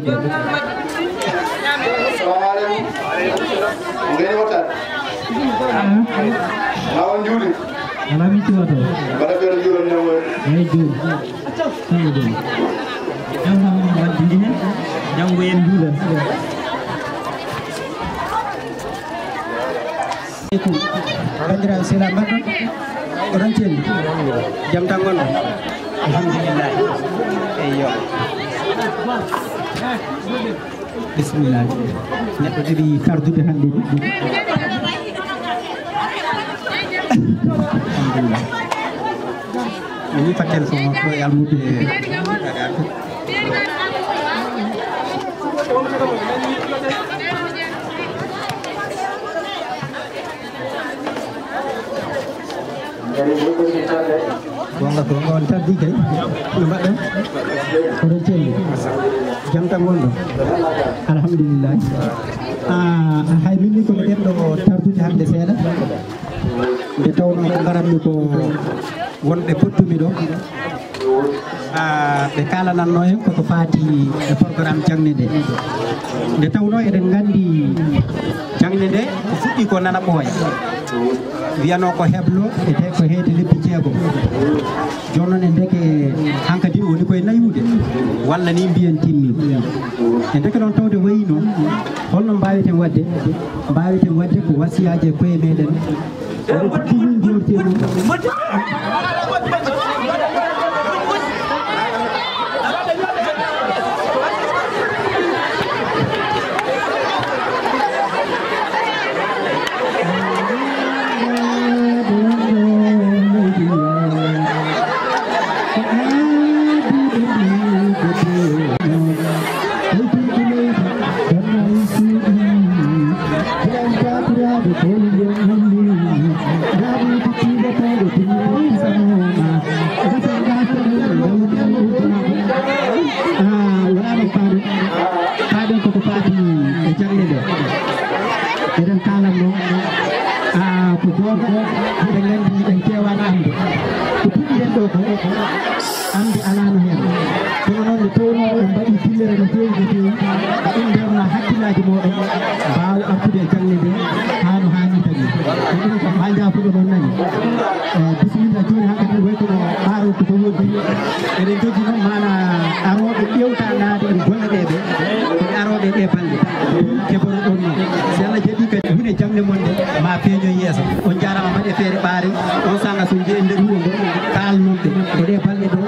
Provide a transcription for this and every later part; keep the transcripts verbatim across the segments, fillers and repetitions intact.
Salamu aleykum. Ngeen waxtaan. Maa woon juuli. Ala mi ci wato. Bala fere juulo ne woy. Ay juul. Sama juul. Jam mo waddi hen. Jam ko en juula. Aleykum. Banndiraaɓe, sela mbaɗɗon. Oɗon celli? Jam tan ngonɗon? Alhamdulillah. Eyyo. Bismillah. Neɗɗo ɗiɗi tardude hannde. Alhamdulillah. Min fatten ko ko e almude. Gonga, gonga, on tardi kay. No mbaɗɗon? Oɗon celli? Jam tan ngonɗon? Alhamdulillah. Ah, hay min ni ko mi ɗen ɗo tardude hannde seeɗa. Nde tawnoo ko ngaratmi ko wonɓe pottumi ɗo. Ah, ɓe kaalanatnoo en koko faati e programme jaŋde nde. Nde tawnoo eɗen nganndi jaŋde nde ko fuɗɗi ko nana ɓooya. Wiyanoo ko heblo e te ko heede lebbi jeegom. Jooni noon e ndeke hankadi woni koye nayude. Walla ni mbiyen timmi. E ndeke noon tawde wayi noon, holno mbaaweten waɗde? Mbaaweten waɗde ko wasiyaaji e koye meɗen. Ah, wonano faaɗo. Faaɗo koko faati e jaŋde nde. Eɗen kaalanno, ah, ko gooto, eɗen nganndi en keewaani annde. Ko puɗɗiɗen ɗo ko, annde alaano heen. Kono noon nde tawnoo en mbaɗii dillere no feewi, no feewi, ko ɗum ndewna hakkillaaji mooɗon, mbaawa artude e jaŋde nde haa no haanirta ni. Ko ɗum kam maa njaafuɗo noon nani. Eh, bisimilla jooni hankadi way kono ɓaaro ko ko woni. Eɗen jogii noon maana arooɓe ƴeewta naade en golle ɗee ɓe. Ko ɓe arooɓe ɗee balɗe. Keɓono ɗon noon. Si Allah jaɓii kadi wune jaŋde mon nde, ma feeño yeeso. On jaaraama, mbaɗe feere ɓaare. On saanga so njee nder wuro ngo, kaalnon ɓe. Ko ɗee balɗe ɗo,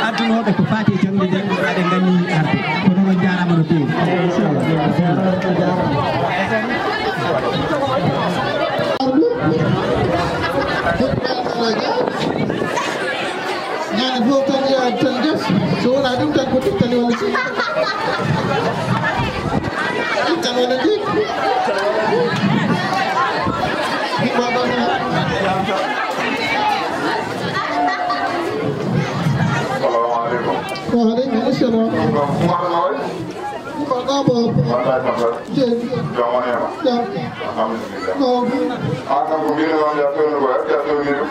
addunooɓe ko faati e jaŋde nde, aɗe nganni arde. Ko noon on jaaraama no feewi. Inchallah. Ñande fof tan yaha tan gas, so wona ɗum tan ko tittani walla si. Tittani walla ndi. Salamu aleykum. Wa aleykum salam. Umar Nawai. Umar Nawai. Wallahi tabbat. Jam. Jam woni e ma. Jam. Alhamdulillah. Jam. An kam ko mbino noon ya tawni ko ya tawni ɗum.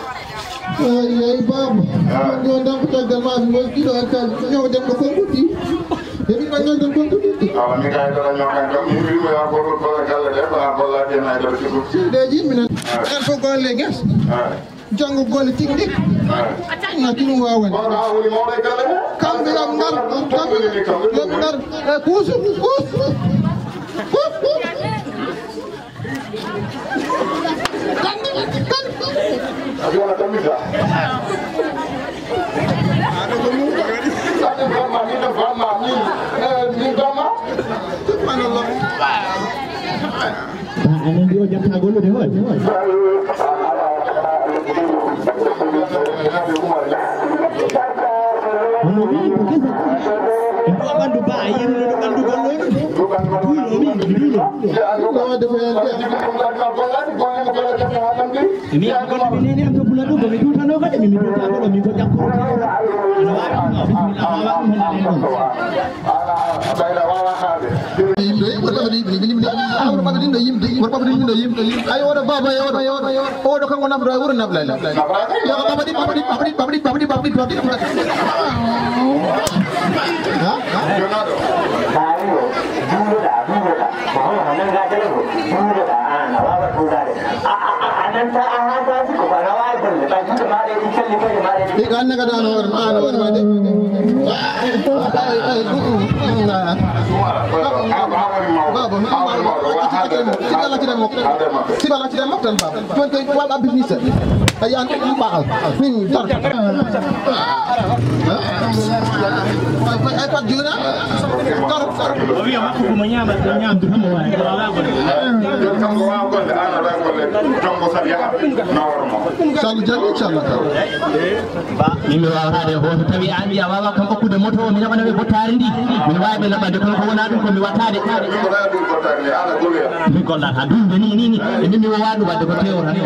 Eyi, eyi, baaba. Ah. Ɗum ɗon tan ko caggal maa mi wonti ɗo e kal ñawden ko konkuɗi. E min ɗon ñawden konkuɗi. Awa, mi kay ɗo ñaw kan kam, mi wiima ya goɗɗo golla galle ɗe, kono a gollaaki hen hay dara cuɗɗo. Seedeeji, minen. Ah. En fof golle ges. Ah. Janngo golle tigi ɗi. Ah. Na ɗum wawan. Kono a woni mawɗo e galle he? Kamɓe lam ngar, kamɓe lam ngar. E kuusu, kuusu. Kuusu. Tambi, tambi. Abiona tambita. Ade bama, ni da bama, ni, eh, ni bama. Subhanallah. Ba, anan di o jam tagolo de hol. Hono wi ko kesa. E ɗo ɓandu ba, a yiyani no ɗo ɓandu gollo ɗo. Ɗo mi, mi ɗo. Ɗo de ko yalti. Mi ko mi nene am to bula ɗo ko mi tuta no kadi mi tuta ko mi ko jakko. Bismillah. Yimɓe, worɓe maɓɓe yimɓe, yimɓe, yimɓe. Ah, worɓe maɓɓe ɗin ɗo yimɓe, worɓe maɓɓe ɗin ɗo yimɓe. Ay, oɗo baba, oɗo, oɗo, oɗo kanko nafra, oɗo nafra. Yo ko baba ɗin, baba ɗin, baba ɗin, baba ɗin, baba ɗin, baba ɗin, baba ɗin. Jonaaɗo. Taariiɗo, duuloɗaa, duuloɗaa. Ko hono ko nanngaa debbo, duuloɗaa aan, a waawaa duulaade. A, a, a, a nanta, a haataasi ko, ko aɗa waawi golle. Ɓay juuɗe maaɗa e ɗi calli koyɗe maaɗa e ɗi. Ɗi ko aan nagaɗaa no hoore, aan hoore ma de. Baba, mi, baba, baba, si Allah ci dem mo. Si Allah ci dem mo tan, baba. Jooni koy, waɗ abbitini seeɗa. A yiyan ɗum ɓaal. Min darta. Ay, ay, fat jooni, ah. Karo, karo. O wiya makko ko mo ñaama, ko ñaamdu tan mo waawi. Jooni kam ko waawa golle, aan aɗa waawi golle. Jom ko saɗi yaha. Nawor mo. Inchallah, jam, inchallah, karo. Min mi waawataade e hoto tawi aan mbiya waawa kam okkude moto o, mi naɓana ɓe bottaari ndi. Min waawi ɓe naɓande, kono ko wonaa ɗum ko mi wattaade. Ko wonaa ɗum bottaari ndi, aan a gollira. Mi gollata ɗum de ni, ni, ni. E min mi waawaa ɗum waɗde ko tewo tan.